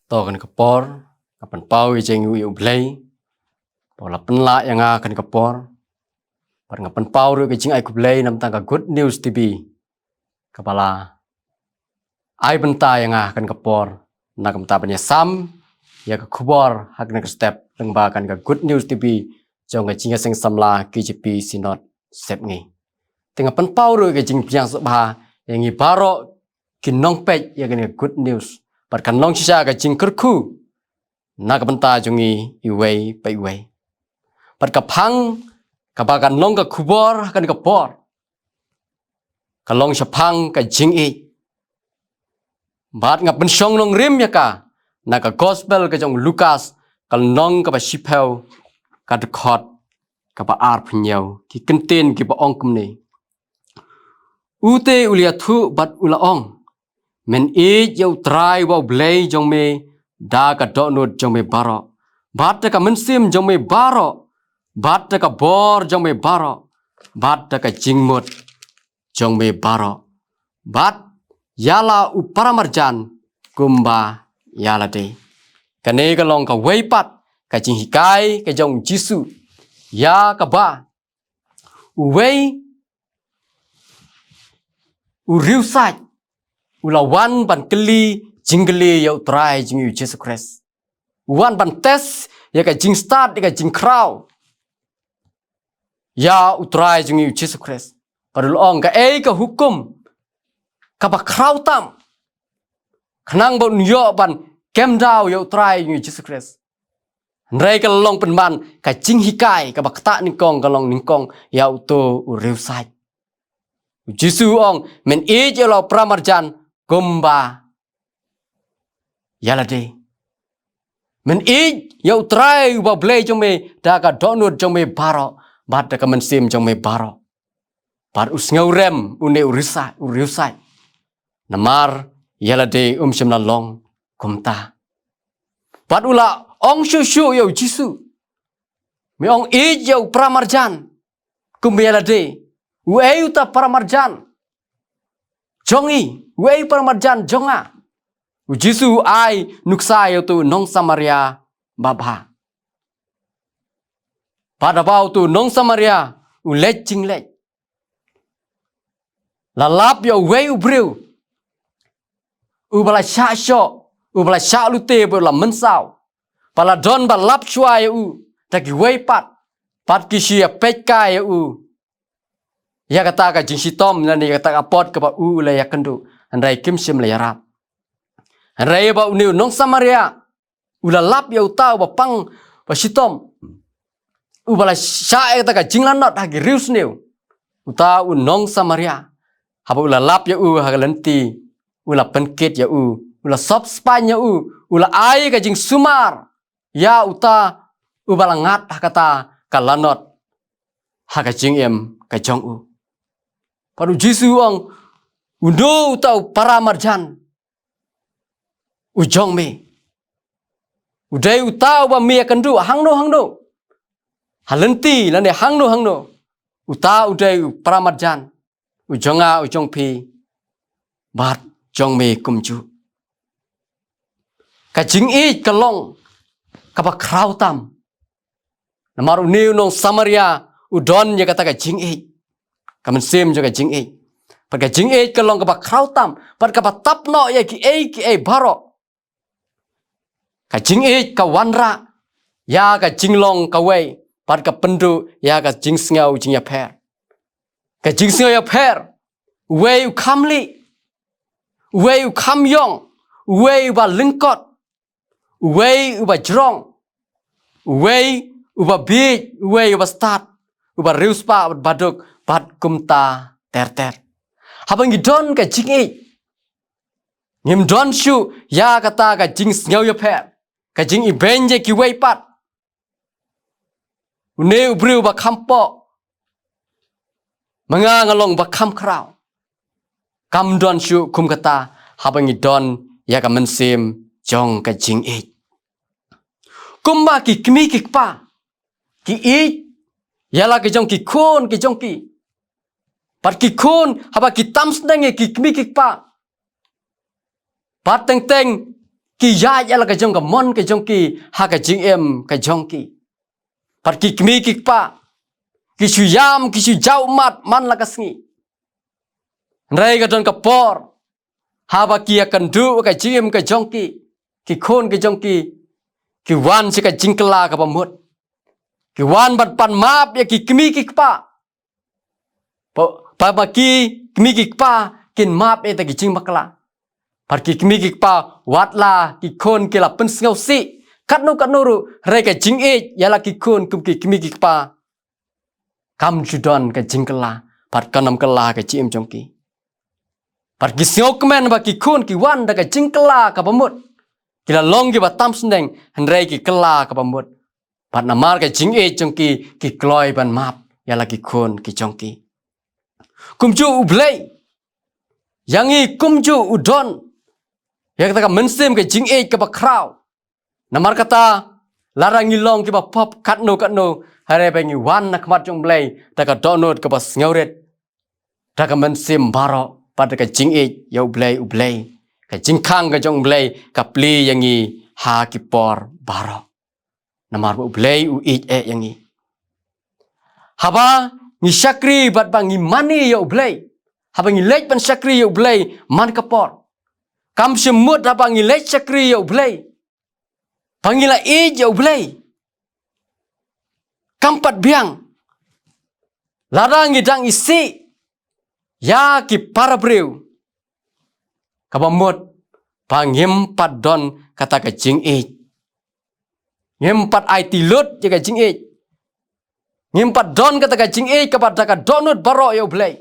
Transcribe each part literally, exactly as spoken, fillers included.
To kane ka por nga pynpaw ïa ka jingïeit ïa U Blei ba u la pynlah ïa nga kane ka por. Bad nga pynpaw ruh ïa ka jingai khublei namar ka Good News T V kaba la ai bynta ïa nga kane ka por na ka bynta ban ïasam ïa ka khubor ha kane ka step lyngba kane ka Good News T V jong ka Jingïaseng Samla K J P Synod Sepngi. Te nga pynpaw ruh ïa ka jingpynïasoh bha ïa ngi baroh ki nongpeit ïa kane ka Good News. Bad kan long shisha ka jingkyrkhu na ka bynta jong ngi iwei pa iwei. Bad ka phang kaba kan long ka khubor ha kane ka por ka long shaphang ka jingïeit. Bad nga pynshong nongrim ïa ka na ka Gospel ka jong u Lukas, ka lynnong kaba shiphew, ka dkhot kaba arphew hynñiew. Ki kyntien kiba ong kumne: Ute u la ïathuh bad u la ong: Men ïeit ïa U Trai uba U Blei jong me da ka dohnud jong me baroh, bad da ka mynsiem jong me baroh, bad da ka bor jong me baroh, bad da ka jingmut jong me baroh, bad ïa la u paramarjan kumba ïa lade. Kane ka long kawei pat ka jinghikai ka jong u Jisu ïa kaba uwei u riewsaid u la wan ban kylli jingkylli ïa U Trai jong ngi u Jisu Khrist. U wan ban test ïa ka jingstad, ïa ka jingkhraw ïa U Trai jong ngi u Jisu Khrist. Bad u la ong, kaei ka hukum kaba khraw tam khnang ba un ïoh ban kem daw ïa U Trai jong ngi u Jisu Khrist? Hynrei ka la long pynban ka jinghikai kaba ktah nyngkong, ka long nyngkong ïa uto u riewsaid. U Jisu u ong, men ïeit ïa la u paramarjan kumba ïa lade. Men ïeit ïa U Trai uba U Blei jong me da ka dohnud jong me baroh, bad da ka mynsiem jong me baroh. Bad u sngewrem une u riewsaid, u riewsaid. Namar ïa lade um shym la long kumta. Bad u la ong shuh shuh ïa u Jisu, me ong ïeit ïa u paramarjan kumba ïa lade. Uei uta paramarjan jong ngi? Uei paramarjan jong nga? U Jisu u ai nuksa ïa uto u nong Samaria babha. Bad haba uto u nong Samaria u leit jingleit, la lap ïa uwei u briew uba la shah shoh, uba la shah lute, ba u la mynsaw. Ba la don ba lap shuwa ïa u da kiwei pat, bad ki shu ïapeit kai ïa u ïa kata ka jingshitom lane ïa kata ka apot kaba u u la ïakynduh, hynrei kim shym la ïarap. Hynrei ba une u nong Samaria u la lap ïa uta uba pang ba shitom, uba la shah ïa kata ka jinglanot ha ki riewsniew. Uta u nong Samaria, haba u la lap ïa u ha ka lynti, u la pynkit ïa u, u la sop spaiñ ïa u, u la ai ka jingsumar ïa uta uba la ngat ha kata ka lanot ha ka jingim ka jong u. Bad u Jisu u ong, uno uta u paramarjan u jong me? U dei uta uba me ïakynduh hangno hangno ha lynti lane hangno hangno. Uta u dei u paramarjan u jong nga, u jong phi, bad jong me kumjuh. Ka jingïeit ka long kaba khraw tam. Namar une u nong Samaria u don ïa kata ka jingïeit, ka mynsiem jong ka jingïeit. Bad ka jingïeit ka long kaba khraw tam, bad kaba tap noh ïa kiei kiei baroh. Ka jingïeit ka wanrah ïa ka jinglong kawei, bad ka pynduh ïa ka jingsngew jingïapher. Ka jingsngew ïapher, uwei u kham lieh, uwei u kham ïong, uwei uba lyngkot, uwei uba jrong, uwei uba bieit, uwei uba stad, uba riewspah bad baduk, bad kumta ter ter. Haba ngi don ka jingïeit, ngim don shuh ïa kata ka jingsngew ïapher, ka jingibeiñ ïa kiwei pat. Une u briew ba kham poh, ma nga nga long ba kham khraw. Kam don shuh kum kata haba ngi don ïa ka mynsiem jong ka jingïeit. Kumba ki kmie ki kpa ki ïeit ïa la ki jong ki khun ki jong ki, bad ki khun haba ki tam sdang ïa ki kmie ki kpa, bad teng teng ki ïaid ïa la ka jong ka mon ka jong ki ha ka jingim ka jong ki. Bad ki kmie ki kpa ki shu ïam, ki shu jaw ummat man la ka sngi. Hynrei ka don ka por haba ki ïakynduh ka jingim ka jong ki, ki khun ka jong ki, ki wan sha ka jingkylla kaba mut. Ki wan ban pan map ïa ki kmie ki kpa. Ba, ba, ba ki kmie ki kpa kin map ïa kita ki jingbakla. Bad ki kmie ki kpa wat la ki khun ki la pynsngewsih katno katno ruh, hynrei ka jingïeit ïa la ki khun kum ki kmie ki kpa kam ju don ka jingkylla bad kam ju kylla ka jingim jong ki. Bad ki sngewkmen ba ki khun ki wan da ka jingkylla kaba mut. Ki la long kiba tam sngewbha hynrei ki kylla kaba mut. Bad namar ka jingïeit jong ki, ki kloi ban map ïa la ki khun ki jong ki. Kumjuh U Blei ïa ngi, kumjuh u don ïa kata ka mynsiem ka jingïeit kaba khraw. Namar kata, lada ngi long kiba pop katno katno, hynrei ba ngi wan na khmat jong U Blei da ka dohnud kaba sngewrit, da ka mynsiem baroh, bad da ka jingïeit ïa U Blei, U Blei, ka jingkhang ka jong U Blei ka plie ïa ngi ha ki por baroh. Namar ba U Blei u ïeit eh ïa ngi. Haba ngi shakri bad ba ngi mane ïa U Blei, haba ngi leit ban shakri ïa U Blei man ka por, kam shym mut haba ngi leit shakri ïa U Blei ba ngi la ïeit ïa U Blei. Kam pat biang. Lada ngi dang isih ïa ki para briew, kaba mut ba ngim pat don kata ka jingïeit. Ngim pat aiti lut ïa ka jingïeit. Ngim pat don kata ka jingïeit kaba da ka dohnud baroh ïa U Blei.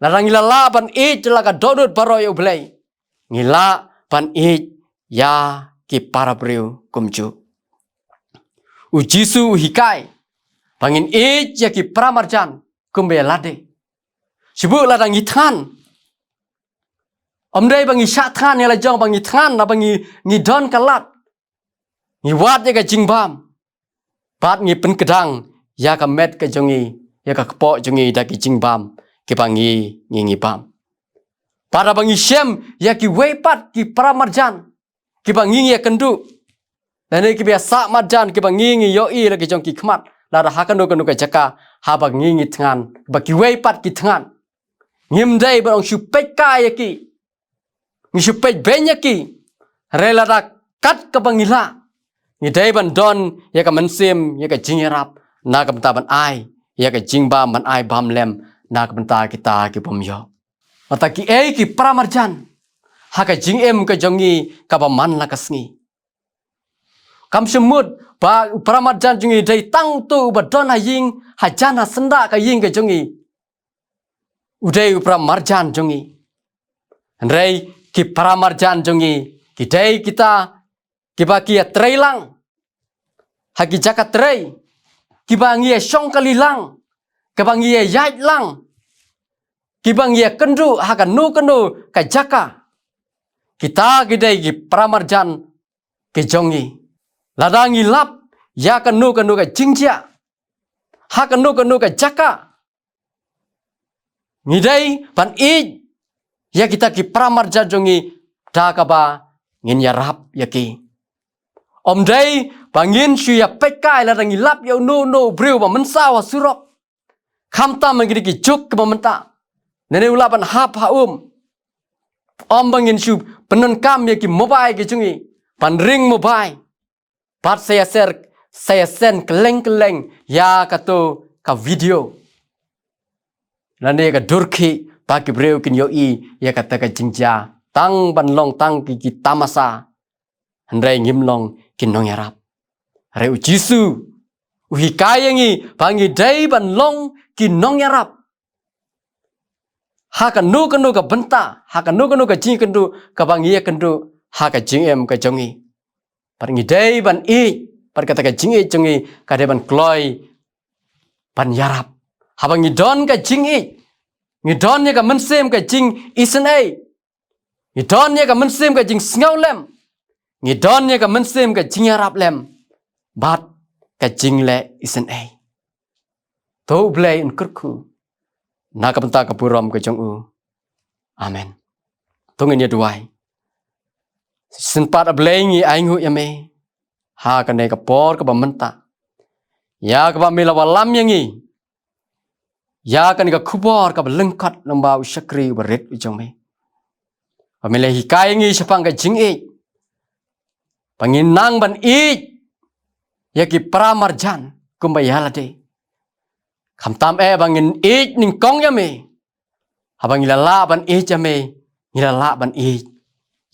Lada ngi la lah ban ïeit da la ka dohnud baroh ïa U Blei, ngi lah ban ïeit ïa ki para briew kumjuh. U Jisu u hikai ba ngin ïeit ïa ki para marjan kumba ïa lade. Shu buh lada ngi thngan, ym dei ba ngi shah thngan ïa la jong, ba ngi thngan, ba ngi, ngi don ka lad, ngi wad ïa ka jingbam, bad ngi pynkdang ïa ka met ka jong ngi, ïa ka kpoh jong ngi da ki jingbam kiba ngi, ngi, ngi bam. Bad haba ngi shem ïa kiwei pat ki para marjan kiba ngi, ngi ïakynduh, lane kiba ïa sah marjan kiba ngi, ngi ïohi la ki jong ki khmat, lada ha kano kano ka jaka, haba ngi, ngi thngan, ba kiwei pat ki thngan, ngim dei ban ong shu peit kai ïa ki, ngi shu peit beiñ ïa ki. Hynrei lada kat kaba ngi lah, ngi dei ban don ïa ka mynsiem ïa ka jingïarap, na ka bynta ban ai ïa ka jingbam, ban ai bam lem na ka bynta kita ki bym ïoh. Bad kita kiei ki para marjan ha ka jingim ka jong ngi kaba man la ka sngi. Kam shym mut ba u para marjan jong ngi dei tang uto uba don ha ïing, hajan ha syndah ka ïing ka jong ngi, u dei u para marjan jong ngi. Hynrei ki para marjan jong ngi ki dei kita kiba ngi ïatrei lang ha ki jaka trei, kiba ngi ïashong kali lang, kiba ngi ïaïaid lang, kiba ngi ïakynduh ha kano kano ka jaka. Kita ki dei ki para marjan ki jong ngi. Lada ngi lap ïa kano kano ka jingjia ha kano kano ka jaka, ngi dei ban ïeit ïa kita ki para marjan jong ngi da kaba ngin ïarap ïa ki. Ym dei ba ngin shu ïa peit kai lada ngi lap ïa uno uno u briew ba mynsaw ha surok. Khamtam ha kine ki juk kiba mynta, lane u lah ban hap ha um. Ym ba ngin shu pyndonkam ïa ki mobile ki jong ngi, ban ring mobile, bad sa ïa share, sa ïa send kylleng kylleng ïa kato ka video, lane ka dur khih, ba ki briew kin ïohi ïa kata ka jingjia, tang ban long tang ki, ki tamasa. Hynrei ngim long ki nongïarap. Hynrei u Jisu u hikai ïa ngi ba ngi dei ban long ki nongïarap ha kano kano ka bynta, ha kano kano ka jingïakynduh kaba ngi ïakynduh ha ka jingim ka jong ngi. Bad ngi dei ban ïeit, bad kata ka jingïeit jong ngi ka dei ban kloi ban ïarap. Haba ngi don ka jingïeit, ngi don ïa ka mynsiem ka jingisynei, ngi don ïa ka mynsiem ka jingsngew lem, ngi don ïa ka mynsiem ka jingïarap lem bad ka jingleh isynei, to U Blei un kyrkhu na ka bynta ka burom ka jong u. Amen. To ngin ïa duwai. Shisien pat A Blei ngi ainguh ïa me ha kane ka por kaba mynta, ïa kaba me la wallam ïa ngi ïa kane ka khubor kaba lyngkot lyngba u shakri uba rit u jong me, ba me la hikai ïa ngi shaphang ka jingïeit, ba ngin nang ban ïeit ïa ki para marjan kumba ïa lade. Khamtam eh ba ngin ïeit nyngkong ïa me, haba ngi la lah ban ïeit ïa me, ngi la lah ban ïeit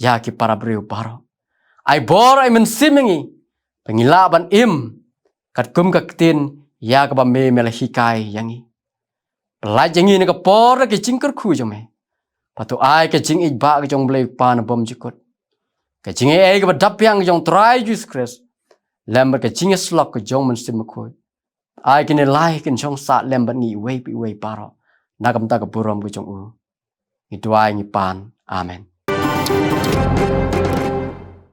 ïa ki para briew baroh. Ai bor, ai mynsiem ïa ngi, ba ngi lah ban im katkum ka ktien ïa kaba me me la hikai ïa ngi. Pyllait ïa ngi na ka por da ka jingkyrkhu jong me, bad to ai ka jingïeit ba ka jong U Blei Kpa na bymjukut, ka jingïeit kaba dap biang ka jong U Trai Jisu Khrist, lem bad ka jingïasyllok ka jong U Mynsiem Bakhuid. Ai kine lai kin shong sah lem bad ngi iwei pa iwei baroh, na ka bynta ka burom ka jong u ngi duwai ngi pan. Amen.